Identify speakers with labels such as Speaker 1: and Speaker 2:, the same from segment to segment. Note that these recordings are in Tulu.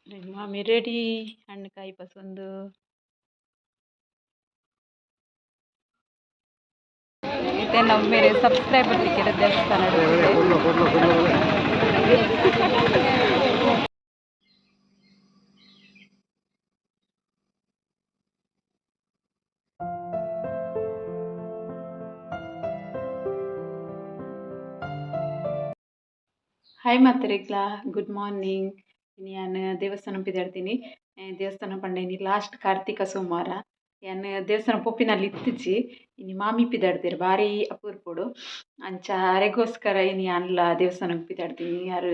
Speaker 1: ಮಾಮಿ ರೆಡಿ ಹಣ್ಣು ಕಾಯಿ ಪಸೊಂದು. ಇತ್ತೆ ನಮ್ಮ ಮೇರೆ ಸಬ್ಸ್ಕ್ರೈಬರ್ ತಿಕ್ಕಿರ ದೇವಸ್ಥಾನ. ಹಾಯ್ ಮಾತೆರೆಗ್ಲಾ, ಗುಡ್ ಮಾರ್ನಿಂಗ್. ಯಾನ್ ದೇವಸ್ಥಾನ ಪಿದಾಡ್ತೀನಿ. ದೇವಸ್ಥಾನ ಪಂಡ ಇನಿ ಲಾಸ್ಟ್ ಕಾರ್ತಿಕ ಸೋಮವಾರ. ಯಾನ್ ದೇವಸ್ಥಾನ ಪೋಪಿನಲ್ಲಿ ಇತ್ತಿಜಿ. ಇನಿ ಮಾಮಿ ಪಿದಾಡ್ದೆರ್, ಬಾರಿ ಅಪೂರ್ಪೊಡು. ಅಂಚ ಅರೆಗೋಸ್ಕರ ಇನಿ ಯಾನ್ಲ ದೇವಸ್ಥಾನಕ್ಕೆ ಪಿದಾಡ್ತೀನಿ. ಆರ್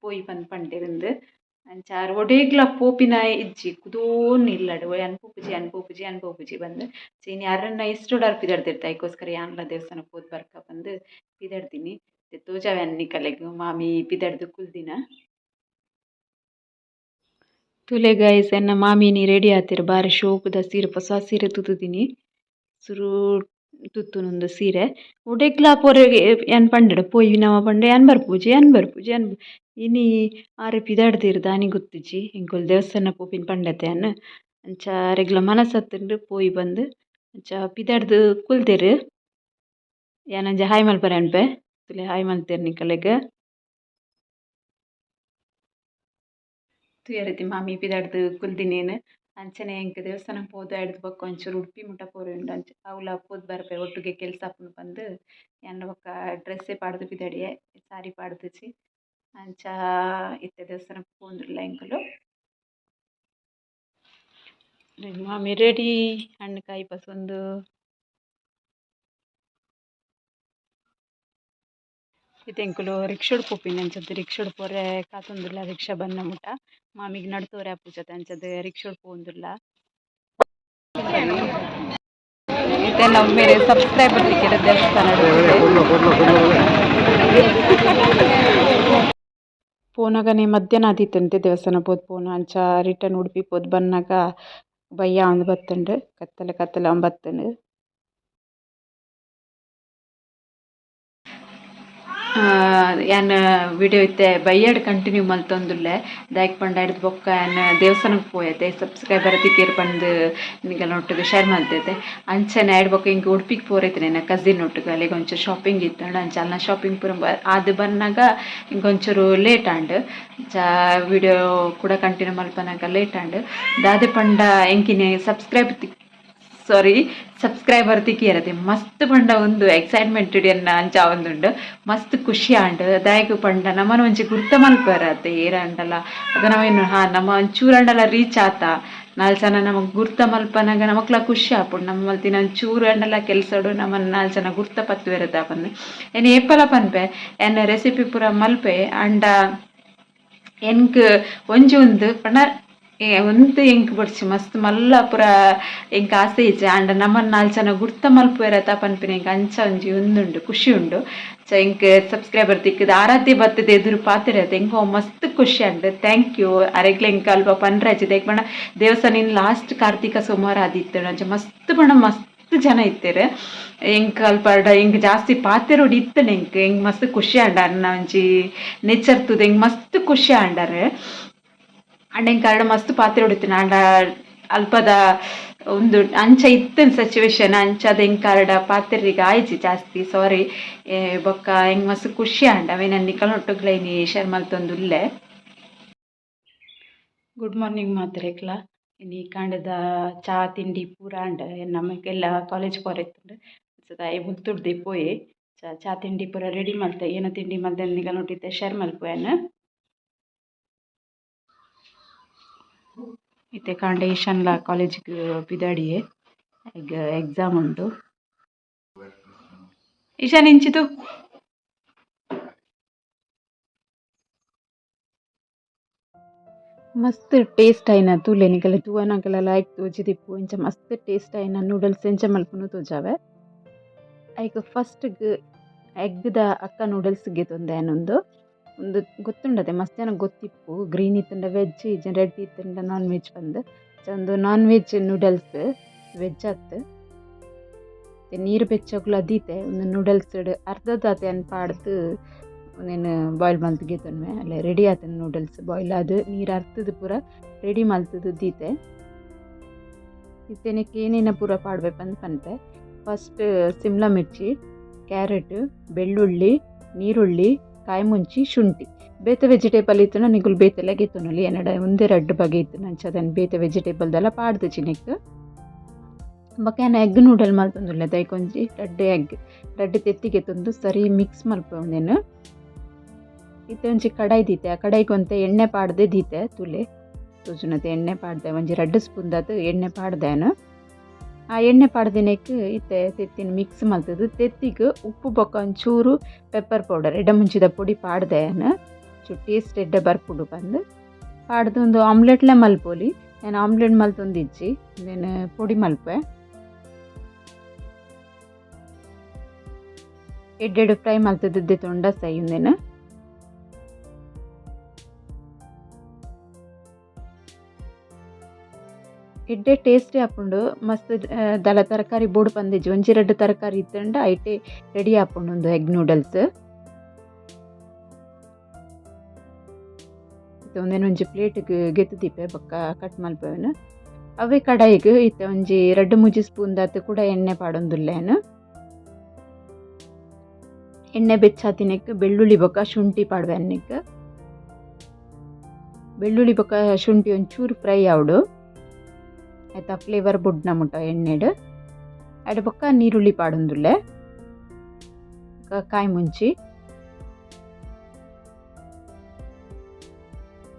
Speaker 1: ಪೋಯಿ ಪಂದ್ ಪಂಡೆರಿಂದ್. ಅಂಚ ಆರ್ ಒಡೇಗ್ಲ ಪೋಪಿನ ಇಜ್ಜಿ, ಕುದೋನ್ ಇಲ್ಲಡ್ ಯಾನ್ ಪೋಪುಜಿ, ಯಾನ್ ಪೋಪುಜಿ, ಯಾನ್ ಪೋಪುಜಿ ಪಂದ್. ಇನಿ ಅರೆನ ಇಷ್ಟೊಡು ಆರ್ ಪಿದಾಡ್ದೆರ್. ಐಕೋಸ್ಕರ ಯಾನ್ಲ ದೇವಸ್ಥಾನಕ್ಕೆ ಪೋದು ಬರ್ಕ ಪಂದ್ ಪಿದಾಡ್ತೀನಿ. ತೋಜಾವೆ ನಿಕಲೆಗ್ ಮಾಮಿ ಪಿದಾಡ್ದು ಕುಲ್ದಿನ. ತೂಲೆ ಗೈಸ್, ಎನ್ನ ಮಾಮಿನಿ ರೆಡಿ ಆತೆರ್. ಬಾರಿ ಶೋಕುದ ಸೀರೆ, ಪೊಸ ಸೀರೆ ತುತುದಿನಿ. ಸುರು ತುತ್ತುನೊಂದು ಸೀರೆ. ಒಡೆಗ್ಲಾ ಪೋರೆಗ್ ಯಾನ್ ಪಂಡಡ ಪೋಯಿ ನಮ ಪಂಡ ಯಾನ್ ಬರ್ಪುಜಿ, ಯಾನ್ ಬರ್ಪುಜಿ, ಯಾನ್. ಇನಿ ಆರ್ ಪಿದಾಡ್ದೆರ್, ದಾನಿ ಗೊತ್ತುಜಿ. ಎಂಕುಲು ದೇವಸ್ಥಾನ ಪೋಪಿನ ಪಂಡತೆ ಯಾನ್. ಅಂಚ ಅರೆಗ್ಲ ಮನಸ್ಸತ್ತುಂಡು ಪೋಯಿ ಪಂದ್. ಅಂಚ ಪಿದಾಡ್ದು ಕುಲ್ದೆರ್. ಯಾನೊಂಜಿ ಹಾಯ್ ಮಲ್ಪರೆ ಅನ್ಪೆ. ತೂಲೆ, ಹಾಯ್ ಮಲ್ತೆರ್ ನಿಕಲೆಗ್. ತೂಯರತಿ ಮಾಮಿ ಪಿದಾಡ್ದು ಕುಲ್ದಿನೇನು. ಅಂಚನೆ ಎಂಕ್ ದೇವಸ್ಥಾನ ಪೋದು ಐಡ್ದ್ ಬೊಕ್ಕ ಒಂಚೂರು ಉಡುಪಿ ಮುಟ್ಟ ಪೋರೆ ಉಂಡು. ಅಂಚ ಅವ್ಲ ಪೋದು ಬರ್ಪೆ, ಒಟ್ಟುಗೆ ಕೆಲಸ ಆಪುಂಡು ಪಂದ್. ಯಾನ್ ಬೊಕ್ಕ ಡ್ರೆಸ್ಸೇ ಪಾಡ್ದು ಪಿದಾಡಿಯೆ, ಸಾರಿ ಪಾಡ್ದುಜಿ. ಅಂಚ ಇತ್ತೆ ದೇವಸ್ಥಾನಕ್ಕೆ ಪೋವೊಂದುಲ್ಲ ಎಂಕುಲು. ಮಾಮಿ ರೆಡಿ, ಹಣ್ಣು ಕಾಯಿ ಪಸೊಂದು. ಇತ್ತೆ ಎಂಕುಲು ರಿಕ್ಷಾಡ್ ಪೋಪಿನಿ. ಅಂಚದ ರಿಕ್ಷಾಡ್ ಪೋರೆ ಕಾತೊಂದುಲ್ಲ ರಿಕ್ಷಾ ಬನ್ನ ಮುಟ. ಮಾಮಿಗ್ ನಡತೋರೆ ಆಪುಜತೆ, ಅಂಚದ ರಿಕ್ಷಾಡ್ ಪೋವೊಂದುಲ್ಲ. ಇತ್ತೆ ನಮ್ಮ ಮೇರೆ ಸಬ್ಸ್ಕ್ರೈಬರ್ ತಿಕ್ಕಿರ ದೇವಸ್ಥಾನ. ಪೋನಗನೆ ಮಧ್ಯಾಹ್ನ ಆದಿತ್ತಂತೆ ದೇವಸ್ಥಾನ ಪೋದು ಪೋನ. ಅಂಚ ರಿಟರ್ನ್ ಉಡುಪಿ ಪೋದು ಬನ್ನಗ ಬಯ್ಯ ಆವೊಂದು ಬತ್ತುಂಡು, ಕತ್ತಲೆ ಕತ್ತಲೆ ಆವೊಂದು ಬತ್ತುಂಡು. ಯಾನ್ ವಿಡಿಯೋ ಇತ್ತೆ ಬಯ್ಯಡ್ ಕಂಟಿನ್ಯೂ ಮಲ್ತೊಂದುಲ್ಲೆ. ದಾಯೆಗ್ ಪಂಡ ಐಡ್ದ್ ಬೊಕ್ಕ ಯಾನ್ ದೇವಸ್ಥಾನಕ್ಕೆ ಪೋಯೆತೆ, ಸಬ್ಸ್ಕ್ರೈಬರ್ ತಿಕ್ಯೆರ್ ಪಂದ್ ನಿಕಲ್ನ ಒಟ್ಟುಗು ಶೇರ್ ಮಲ್ತೇತೆ. ಅಂಚನೆ ಐಡ್ ಬೊಕ್ಕ ಎಂಕ್ ಉಡುಪಿಗ್ ಪೋರೆ ಎನ್ನ ಕಸಿನ್ ಒಟ್ಟುಗು. ಅಲೆಗ್ ಒಂಚೂರು ಶಾಪಿಂಗ್ ಇತ್ತುಂಡು. ಅಂಚ ಅಲ್ನ ಶಾಪಿಂಗ್ ಪೂರ ಆದ್ ಬನ್ನಗ ಎಂಕ್ ಒಂಚೂರು ಲೇಟ್ ಆಂಡ್. ಅಂಚ ವಿಡಿಯೋ ಕೂಡ ಕಂಟಿನ್ಯೂ ಮಲ್ಪನಗ ಲೇಟ್ ಆಂಡ್. ದಾದೆ ಪಂಡ ಎಂಕಿನಿ ಸಬ್ಸ್ಕ್ರೈಬ್ ತಿಕ್ ಸಾರಿ ಸಬ್ಸ್ಕ್ರೈಬರ್ ತಿಕ್ಕಿಯರತೆ ಮಸ್ತ್ ಪಂಡ ಒಂದು ಎಕ್ಸೈಟ್ಮೆಂಟ್ ಎನ್ನ ಅಂಚ ಆವೊಂದುಂಡು. ಮಸ್ತ್ ಖುಷಿ ಆಂಡ್. ದಾಯೆಗ್ ಪಂಡ ನಮನ ಒಂಜಿ ಗುರ್ತ ಮಲ್ಪುವೆರತೆ ಏರಾಂಡಲ. ಅದ ನಮ ಹಾ ನಮ್ಮ ಒಂಚೂರು ರೀಚ್ ಆತ. ನಾಲ್ ಜನ ನಮಕ್ ಗುರ್ತ ಮಲ್ಪನಗ ನಮಕ್ಲ ಖುಷಿ ಆಪುಂಡು. ನಮ್ಮ ಮಲ್ತಿನ ಒಂಚೂರು ಆಂಡಲ ಕೆಲಸಡು ನಮನ್ ನಾಲ್ ಜನ ಗುರ್ತ ಪತ್ತುವೆರತ ಪಂದ್. ಯಾನ್ ಏಪಲ ಪನ್ಪೆ, ಎನ್ನ ರೆಸಿಪಿ ಪೂರ ಮಲ್ಪೆ. ಆಂಡ ಎಂಕ್ ಒಂಜಿ ಉಂದು ಪಂಡ ಒಂತೆ ಎಂಕ್ ಬೊಡ್ಚಿ, ಮಸ್ತ್ ಮಲ್ಲ ಪೂರ ಎಂಕ್ ಆಸೆ ಇಜ್ಜಿ. ಆಂಡ ನಮನ್ ನಾಲ್ ಜನ ಗುರ್ತ ಮಲ್ಪುವೆರತ ಪನ್ಪಿನ ಎಂಕ್ ಅಂಚ ಒಂಜಿ ಉಂದುಂಡು, ಖುಷಿ ಉಂಡು. ಸೊ ಎಂಕ್ ಸಬ್ಸ್ಕ್ರೈಬರ್ ತಿಕ್ಕುದು ಆರಾಧ್ಯ ಬತ್ತುದು ಎದುರು ಪಾತೆರತೆ ಎಂಕ್ ಅವು ಮಸ್ತ್ ಖುಷಿ ಆಂಡ್. Thank you ಅರೆಗ್ಲ. ಎಂಕ್ ಅಲ್ಪ ಪನ್ರಾಜಿ. ದಾಯೆಗ್ ಪಂಡ ದೇವಸ್ಥಾನ ಇನ್ ಲಾಸ್ಟ್ ಕಾರ್ತಿಕ ಸೋಮವಾರ ಆದಿತ್ತುಂಡು. ಅಂಚ ಮಸ್ತ್ ಪಂಡ ಮಸ್ತ್ ಜನ ಇತ್ತೆರ್. ಎಂಕ್ ಅಲ್ಪ ಎಂಕ್ ಜಾಸ್ತಿ ಪಾತೆರೊಡು ಇತ್ತುಂಡು. ಎಂಕ್ ಎಂಕ್ ಮಸ್ತ್ ಖುಷಿ ಆಂಡ್. ಅರ್ನ ಒಂಜಿ ನೇಚರ್ ತೂದು ಎಂಕ್ ಮಸ್ತ್ ಖುಷಿ ಆಂಡರ್. ಆಂಡ ಎಂಕ್ ಅರೆಡ ಮಸ್ತ್ ಪಾತೆರೊಡು ಇತ್ತುಂಡು. ಆಂಡ ಅಲ್ಪದ ಉಂದು ಅಂಚ ಇತ್ತುಂಡು ಸಿಚುವೇಶನ್. ಅಂಚಾದ್ ಎಂಕ್ ಅರೆಡ ಪಾತೆರ್ರೆಗ್ ಆಯಿಜಿ ಜಾಸ್ತಿ, ಸಾರಿ. ಬೊಕ್ಕ ಎಂಕ್ ಮಸ್ತ್ ಖುಷಿ ಆಂಡ್. ಅವೆನ್ ನಿಕಲ್ನ ಇನಿ ಶೇರ್ ಮಲ್ತೊಂದುಲ್ಲೆ. ಗುಡ್ ಮಾರ್ನಿಂಗ್ ಮಾತೆರೆಗ್ಲ. ಇನಿ ಕಾಂಡೆದ ಚಾ ತಿಂಡಿ ಪೂರ ಆಂಡ್. ನಮಗೆಲ್ಲ ಕಾಲೇಜ್ ಪೋರೆ ಇತ್ತುಂಡು. ದಾಯೆ ಬುಲ್ತುಡ್ದೆ ಪೋಯೆ. ಚಾ ಚಾ ತಿಂಡಿ ಪೂರ ರೆಡಿ ಮಲ್ತೆ. ಏನ ತಿಂಡಿ ಮಲ್ತೆ ನಿಕಲ್ನೊಟ್ಟಿಗೆ ಶೇರ್ ಮಲ್ಪುವೆನ್. ಇತ್ತೆ ಕಾಂಡೆ ಈಶಾನ್ಲ ಕಾಲೇಜ್ಗ್ ಪಿದಾಡಿಯೆ. ಈಗ ಎಕ್ಸಾಮ್ ಉಂಡು. ಈಶಾನ್, ಇಂಚಿತು. ಮಸ್ತ್ ಟೇಸ್ಟ್ ಆಯಿನ, ತೂಲೆ ನಿಕಲೆ ತೂವನಗಲ ಲಾಯ್ಕ್ ತೋಜಿದಿಪ್ಪು. ಇಂಚ ಮಸ್ತ್ ಟೇಸ್ಟ್ ಆಯಿನ ನೂಡಲ್ಸ್ ಎಂಚ ಮಲ್ಪುನು ತೋಜಾವೆ. ಐಕ್ ಫಸ್ಟ್ ಎಗ್ದ ಅಕ್ಕ ನೂಡಲ್ಸ್ ಗೆತೊಂದೆ ಯಾನ್. ಉಂದು ಉಂದು ಗೊತ್ತುಂಡತೆ, ಮಸ್ತ್ ಜನ ಗೊತ್ತಿಪ್ಪು, ಗ್ರೀನ್ ಇತ್ತುಂಡ ವೆಜ್, ಇಜ್ಜ ರೆಡ್ ಇತ್ತುಂಡ ನಾನ್ ವೆಜ್ ಪಂದ್. ಉಂದು non veg noodles, veg ಅತ್ತ್. ನೀರು ಬೆಚ್ಚಗುಲ ದೀತೆ. ಉಂದು ನೂಡಲ್ಸ್ ಅರ್ಧದಾತ್ ಯಾನ್ ಪಾಡ್ದ್. ಉಂದೆನ್ ಬಾಯ್ಲ್ ಮಲ್ತ್ ಗೆತೊನ್ವೆ ಅಲ್ಲೇ ರೆಡಿ ಆತುಂಡು ನೂಡಲ್ಸ್ ಬಾಯ್ಲ್ ಆದ್ ನೀರು ಅರ್ತುದು ಪೂರ ರೆಡಿ ಮಲ್ತುದು ದೀತೆ. ಇತ್ತೆ ನೆಕ್ಕ್ ಏನೇನ ಪೂರ ಪಾಡ್ವೆ ಪಂದ್ ಪನ್ಪೆ. ಫಸ್ಟ್ ಸಿಮ್ಲಾ ಮಿರ್ಚಿ, ಕ್ಯಾರೆಟ್, ಬೆಳ್ಳುಳ್ಳಿ, ನೀರುಳ್ಳಿ, ಕಾಯಿ ಮುಂಚಿ, ಶುಂಠಿ. ಬೇತೆ ವೆಜಿಟೇಬಲ್ ಇತ್ತುಂಡ ನಿಕುಲು ಬೇತೆಲ ಗೆತೊನೊಲಿ ಎನ್ನಡ ಉಂದೆ ರಡ್ಡ್ ಬಗೆ ಇತ್ತುಂಡು ಅಂಚ ಅವೆನ್ ಬೇತೆ ವೆಜಿಟೇಬಲ್ ದಾಲ ಪಾಡ್ದಿಜಿ ನೆಕ್ಕ್. ಬೊಕ ಯಾನ್ ಎಗ್ ನೂಡಲ್ ಮಲ್ತೊಂದುಲ್ಲೆ ದೈಕ್ ಒಂಜಿ ರಡ್ಡ್ ಎಗ್ ರಡ್ಡ್ ತೆತ್ತಿ ಗೆತೊಂದು ಸರಿ ಮಿಕ್ಸ್ ಮಲ್ಪುವೆ ಉಂದೆನ್. ಇತ್ತೆ ಒಂಜಿ ಕಡಾಯಿ ದೀತೆ, ಆ ಕಡಾಯಿಗ್ ಒಂತೆ ಎಣ್ಣೆ ಪಾಡ್ದೆ ದೀತೆ ತೂಲೆ ತೋಜುನತೆ ಎಣ್ಣೆ ಪಾಡ್ದೆ ಒಂಜಿ ರಡ್ಡ್ ಸ್ಪೂನ್ ದಾತ್ ಎಣ್ಣೆ ಪಾಡ್ದೆ ಯಾನ್. ಆ ಎಣ್ಣೆ ಪಾಡ್ದಿನೆಕ್ ಇತ್ತೆ ತೆತ್ತಿನ್ ಮಿಕ್ಸ್ ಮಲ್ತುದು ತೆತ್ತಿಗ್ ಉಪ್ಪು ಬೊಕ ಒಂಚೂರು ಪೆಪ್ಪರ್ ಪೌಡರ್ ಎಡ್ಡೆ ಮುಂಚಿದ ಪೊಡಿ ಪಾಡ್ದೆ ಯಾನ್ ಚೂರು ಟೇಸ್ಟ್ ಎಡ್ಡೆ ಬರ್ಪುಂಡು ಪಂದ್ ಪಾಡ್ದ್ ಉಂದು ಆಮ್ಲೆಟ್ಲ ಮಲ್ಪೊಲಿ ಯಾನ್ ಆಮ್ಲೆಟ್ ಮಲ್ತೊಂದಿಜ್ಜಿ ಉಂದೆನ್ ಪೊಡಿ ಮಲ್ಪುವೆ. ಎಡ್ಡೆಡ್ ಫ್ರೈ ಮಲ್ತುದು ದೆತೊಂಡ ಸೈ ಉಂದೆನ್. ಎಡ್ಡೆ ಟೇಸ್ಟಿ ಆಪುಂಡು ಮಸ್ತ್ ದಾಲ ತರಕಾರಿ ಬೋಡು ಪಂದಿಜ್ಜಿ ಒಂಜಿ ರಡ್ಡ್ ತರಕಾರಿ ಇತ್ತುಂಡ ಐಟೆ ರೆಡಿ ಆಪುಂಡು ಉಂದು ಎಗ್ ನೂಡಲ್ಸ್. ಇತ್ತೆ ಉಂದೆನ್ ಒಂಜಿ ಪ್ಲೇಟ್ ಗ್ ಗೆತ್ತ್ ದೀಪೆ ಬೊಕ್ಕ ಕಟ್ ಮಲ್ಪುವೆನ್. ಅವ್ವೆ ಕಡಾಯಿಗ್ ಇತ್ತೆ ಒಂಜಿ ರಡ್ಡ್ ಮೂಜಿ ಸ್ಪೂನ್ ದಾತ್ ಕುಡ ಎಣ್ಣೆ ಪಾಡೊಂದುಲ್ಲೆ ಯಾನ್. ಎಣ್ಣೆ ಬೆಚ್ಚ ಆತಿನೆಕ್ ಬೆಳ್ಳುಳ್ಳಿ ಬೊಕ್ಕ ಶುಂಠಿ ಪಾಡ್ವೆ ನೆಕ್ಕ್. ಬೆಳ್ಳುಳ್ಳಿ ಬೊಕ್ಕ ಶುಂಠಿ ಒಂಚೂರು ಫ್ರೈ ಆವೊಡು. ಐತ ಫ್ಲೇವರ್ ಬುಡ್ನ ಮುಟ್ಟ ಎಣ್ಣೆಡ್. ಐಡ್ ಬೊಕ್ಕ ನೀರುಳ್ಳಿ ಪಾಡೊಂದುಲ್ಲೆ. ಬೊಕ್ಕ ಕಾಯಿ ಮುಂಚಿ.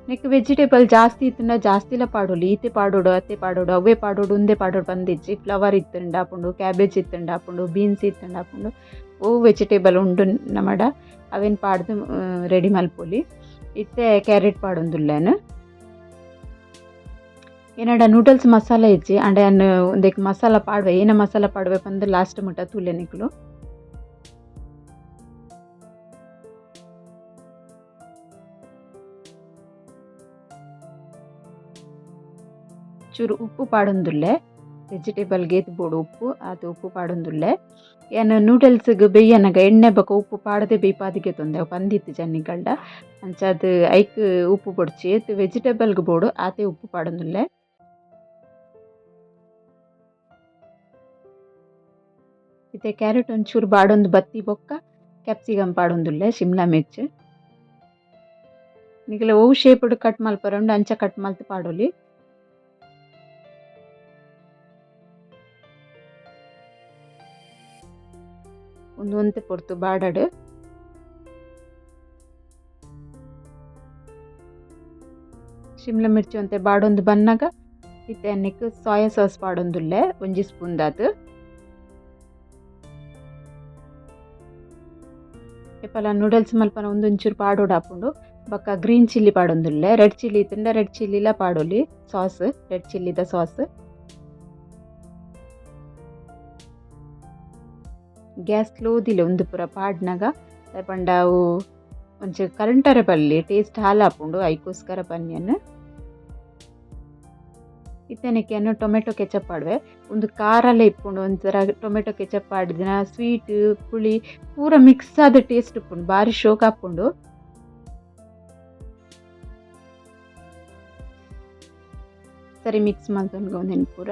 Speaker 1: ನೆಕ್ಕ್ ವೆಜಿಟೇಬಲ್ ಜಾಸ್ತಿ ಇತ್ತ್ಂಡ ಜಾಸ್ತಿಲ ಪಾಡೊಲಿ ಈತೆ ಪಾಡೊಡು ಅತೆ ಪಾಡೊಡು ಅವ್ವೆ ಪಾಡೊಡು ಉಂದೆ ಪಾಡೊಡು ಪಂದಿಜ್ಜಿ. ಫ್ಲವರ್ ಇತ್ತ್ಂಡ ಆಪುಂಡು ಕ್ಯಾಬೇಜ್ ಇತ್ತ್ಂಡ ಆಪುಂಡು ಬೀನ್ಸ್ ಇತ್ತ್ಂಡ ಆಪುಂಡು ಒವು ವೆಜಿಟೇಬಲ್ ಉಂಡು ನಮಡ ಅವೆನ್ ಪಾಡ್ದ್ ರೆಡಿ ಮಲ್ಪೊಲಿ. ಇತ್ತೆ ಕ್ಯಾರೆಟ್ ಪಾಡೊಂದುಲ್ಲೆ ಯಾನ್. ಎನಡ ನೂಡಲ್ಸ್ ಮಸಾಲ ಇಜ್ಜಿ ಆಂಡ ಯಾನ್ ಉಂದೆಕ್ ಮಸಾಲ ಪಾಡ್ವೆ ಏನ ಮಸಾಲ ಪಾಡ್ವೆ ಪಂದ್ ಲಾಸ್ಟ್ ಮುಟ ತೂಲೆ ನಿಕುಲು. ಚೂರು ಉಪ್ಪು ಪಾಡೊಂದುಲ್ಲೆ ವೆಜಿಟೇಬಲ್ ಗ್ ಏತ್ ಬೋಡು ಉಪ್ಪು ಆತ್ ಉಪ್ಪು ಪಾಡೊಂದುಲ್ಲೆ. ಯಾನ್ ನೂಡಲ್ಸ್ ಗ್ ಬೆಯ್ಯನಗ ಎಣ್ಣೆ ಬೊಕ ಉಪ್ಪು ಪಾಡದೆ ಬೇಯ್ಪಾದ್ ಗೆತೊಂದೆ ಅವು ಪಂದಿತ್ತಿಜ ನಿಕಲ್ಡ ಅಂಚಾದ್ ಐಕ್ ಉಪ್ಪು ಬೊಡ್ಚಿ ಏತ್ ವೆಜಿಟೇಬಲ್ ಗ್ ಬೋಡು ಆತೆ ಉಪ್ಪು ಪಾಡೊಂದುಲ್ಲೆ. ಇತ್ತೆ ಕ್ಯಾರೆಟ್ ಒಂಚೂರು ಬಾಡೊಂದು ಬತ್ತಿ ಬೊಕ್ಕ ಕ್ಯಾಪ್ಸಿಕಮ್ ಪಾಡೊಂದುಲ್ಲೆ ಶಿಮ್ಲಾ ಮಿರ್ಚ್. ನಿಕಲೆ ಒವು ಶೇಪ್ ಡ್ ಕಟ್ ಮಲ್ಪರೆ ಉಂಡು ಅಂಚ ಕಟ್ ಮಲ್ತ್ ಪಾಡೊಲಿ. ಉಂದು ಒಂತೆ ಪೊರ್ತು ಬಾಡಡ್. ಶಿಮ್ಲಾ ಮಿರ್ಚಿ ಒಂತೆ ಬಾಡೊಂದು ಬನ್ನಗ ಇತ್ತೆ ನೆಕ್ಕ್ ಸೋಯಾ ಸಾಸ್ ಪಾಡೊಂದುಲ್ಲೆ ಒಂಜಿ ಸ್ಪೂನ್ ದಾತ್. ಏಪಲ ನೂಡಲ್ಸ್ ಮಲ್ಪನ ಉಂದೊಂಚೂರು ಪಾಡೊಡಾಪುಂಡು. ಬೊಕ್ಕ ಗ್ರೀನ್ ಚಿಲ್ಲಿ ಪಾಡೊಂದುಲ್ಲೆ ರೆಡ್ ಚಿಲ್ಲಿ ಇತ್ತ್ಂಡ ರೆಡ್ ಚಿಲ್ಲಿಲ ಪಾಡೊಲಿ ಸಾಸ್ ರೆಡ್ ಚಿಲ್ಲಿದ ಸಾಸ್. Gas slow ದೀಲೆ ಉಂದು ಪೂರ ಪಾಡ್ನಗ ದಾಯೆ ಪಂಡ ಅವು ಒಂಚೂರು ಕರಂಟರೆ ಬಲ್ಲಿ ಟೇಸ್ಟ್ ಹಾಲಾಪುಂಡು ಐಕೋಸ್ಕರ ಪನ್ಯನ್. ಇತ್ತೆ ನೆಕ್ಕ್ ಯಾನ್ ಟೊಮೆಟೊ ಕೆಚಪ್ ಪಾಡ್ವೆ. ಉಂದು ಖಾರಲ ಇಪ್ಪುಂಡು ಒಂಥರ ಟೊಮೆಟೊ ಕೆಚಪ್ ಪಾಡ್ದಿನ ಸ್ವೀಟ್ ಪುಳಿ ಪೂರ ಮಿಕ್ಸ್ ಆದ್ ಟೇಸ್ಟ್ ಇಪ್ಪುಂಡು ಬಾರಿ ಶೋಕ್ ಆಪುಂಡು. ಸರಿ ಮಿಕ್ಸ್ ಮಲ್ತೊನ್ಗ ಉಂದೆನ್ ಪೂರ.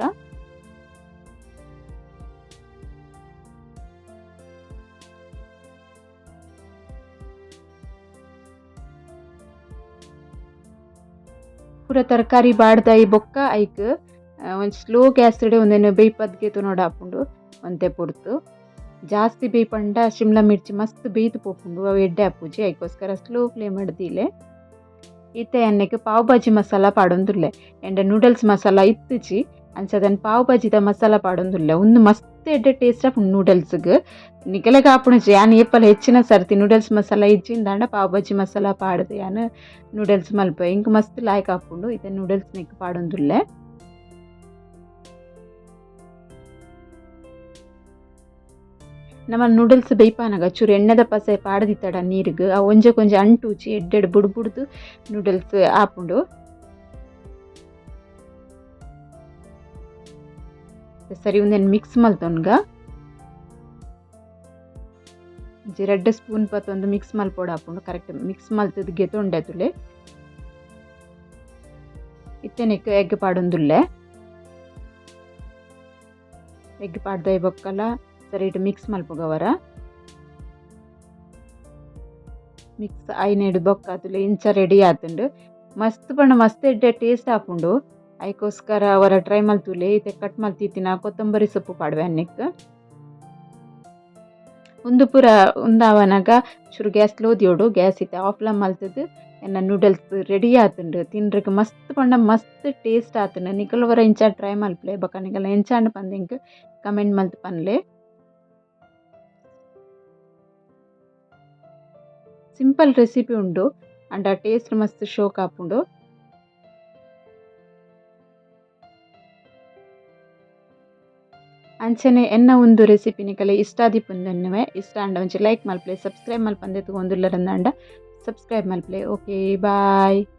Speaker 1: ಪೂರ ತರಕಾರಿ ಬಾಡ್ದಾಯಿ ಬೊಕ್ಕ ಐಕ್ ಒಂಜಿ ಸ್ಲೋ ಗ್ಯಾಸ್ ಡ್ ಉಂದೆನ್ ಬೇಯ್ಪದ್ ಗೆತೊನೊಡಾಪುಂಡು ಒಂತೆ ಪೊರ್ತು. ಜಾಸ್ತಿ ಬೇಯ್ಪಂಡ ಶಿಮ್ಲಾ ಮಿರ್ಚಿ ಮಸ್ತ್ ಬೇಯ್ದ್ ಪೋಪುಂಡು ಅವು ಎಡ್ಡೆ ಆಪುಜಿ ಐಕೋಸ್ಕರ ಸ್ಲೋ ಫ್ಲೇಮ್ ಡ್ ದೀಲೆ. ಇತ್ತೆ ಯಾನ್ ನೆಕ್ಕ್ ಪಾವ್ ಭಾಜಿ ಮಸಾಲ ಪಾಡೊಂದುಲ್ಲೆ. ಎಂಡ ನೂಡಲ್ಸ್ ಮಸಾಲ ಇತ್ತುಜಿ ಅಂಚಾದ್ ಯಾನ್ ಪಾವ್ ಭಾಜಿದ ಮಸಾಲ ಪಾಡೊಂದುಲ್ಲೆ. ಉಂದು ಮಸ್ತ್ ಎಡ್ಡೆ ಟೇಸ್ಟ್ ಆಪುಂಡು ನೂಡಲ್ಸ್ ಗ್. ನಿಕಲೆಗ್ ಆಪುಂಡುಜಿ ಯಾನ್ ಏಪಲ ಹೆಚ್ಚಿನ ಸರ್ತಿ ನೂಡಲ್ಸ್ ಮಸಾಲ ಇಜ್ಜಿಂದಾಂಡ ಪಾವ್ ಭಾಜಿ ಮಸಾಲ ಪಾಡ್ದ್ ಯಾನ್ ನೂಡಲ್ಸ್ ಮಲ್ಪುವೆ. ಎಂಕ್ ಮಸ್ತ್ ಲಾಯ್ಕ್ ಆಪುಂಡು ಇತ್ತೆ ನೂಡಲ್ಸ್ ನೆಕ್ಕ್ ಪಾಡೊಂದುಲ್ಲೆ. ನಮ ನೂಡಲ್ಸ್ ಬೇಯ್ಪಾನಗ ಚೂರು ಎಣ್ಣೆದ ಪಸೆ ಪಾಡ್ದಿತ್ತಡ ನೀರ್ಗ್ ಅವು ಒಂಜೆಕೊಂಜಿ ಅಂಟುಜಿ ಎಡ್ಡೆಡ್ ಬುಡ್ ಬುಡ್ದು ನೂಡಲ್ಸ್ ಆಪುಂಡು. ಸರಿ ಉಂದೆನ್ ಮಿಕ್ಸ್ ಮಲ್ತೊನ್ಗ. ಒಂಜಿ ರಡ್ಡ್ ಸ್ಪೂನ್ ಪತ್ತೊಂದು ಮಿಕ್ಸ್ ಮಲ್ಪೊಡಾಪುಂಡು. ಕರೆಕ್ಟ್ ಮಿಕ್ಸ್ ಮಲ್ತುದು ಗೆತೊಂಡೆ ತೂಲೆ. ಇತ್ತೆ ನೆಕ್ಕ್ ಎಗ್ ಪಾಡೊಂದುಲ್ಲೆ. ಎಗ್ ಪಾಡ್ದಾಯಿ ಬೊಕ್ಕಲ ಸರಿಟ್ ಮಿಕ್ಸ್ ಮಲ್ಪುಗ ಒರ. ಮಿಕ್ಸ್ ಆಯಿನೆಡ್ ಬೊಕ್ಕ ತೂಲೆ ಇಂಚ ರೆಡಿ ಆತುಂಡು. ಮಸ್ತ್ ಪಂಡ ಮಸ್ತ್ ಎಡ್ಡೆ ಟೇಸ್ಟ್ ಆಪುಂಡು. ಐಕೋಸ್ಕರ ಒರ ಟ್ರೈ ಮಲ್ತುಲೆ. ಇತ್ತೆ ಕಟ್ ಮಲ್ತಿತ್ತಿನ ಕೊತ್ತಂಬರಿ ಸೊಪ್ಪು ಪಾಡುವೆ ನೆಕ್ಕ್. ಉಂದು ಪೂರ ಉಂದಾವನಗ ಚೂರು ಗ್ಯಾಸ್ ಸ್ಲೋ ದೀವೊಡು. ಗ್ಯಾಸ್ ಇತ್ತೆ ಆಫ್ಲ ಮಲ್ತುದು ಎನ್ನ ನೂಡಲ್ಸ್ ರೆಡಿ ಆತುಂಡು. ತಿನ್ರೆಗ್ ಮಸ್ತ್ ಪಂಡ ಮಸ್ತ್ ಟೇಸ್ಟ್ ಆತುಂಡು. ನಿಕುಲು ಒರ ಇಂಚ ಟ್ರೈ ಮಲ್ಪುಲೆ. ಬೊಕ ನಿಕಲ್ನ ಎಂಚಾಂಡ್ ಪಂದ್ ಎಂಕ್ ಕಮೆಂಟ್ ಮಲ್ತ್ ಪನ್ಲೆ. ಸಿಂಪಲ್ ರೆಸಿಪಿ ಉಂಡು. ಆಂಡ ಟೇಸ್ಟ್ ಮಸ್ತ್ ಶೋಕ್ ಆಪುಂಡು. ಅಂಚನೆ ಎನ್ನ ಉಂದು ರೆಸಿಪಿ ನಿಕಲೆ ಇಷ್ಟ ಆದಿಪ್ಪುಂದು ಇಷ್ಟ ಆಂಡ ಒಂಜಿ ಲೈಕ್ ಮಲ್ಪುಲೆ, ಸಬ್ಸ್ಕ್ರೈಬ್ ಮಲ್ಪಂದೆ ತೂವೊಂದುಲ್ಲರಂದಾಂಡ ಸಬ್ಸ್ಕ್ರೈಬ್ ಮಲ್ಪುಲೆ. Okay bye.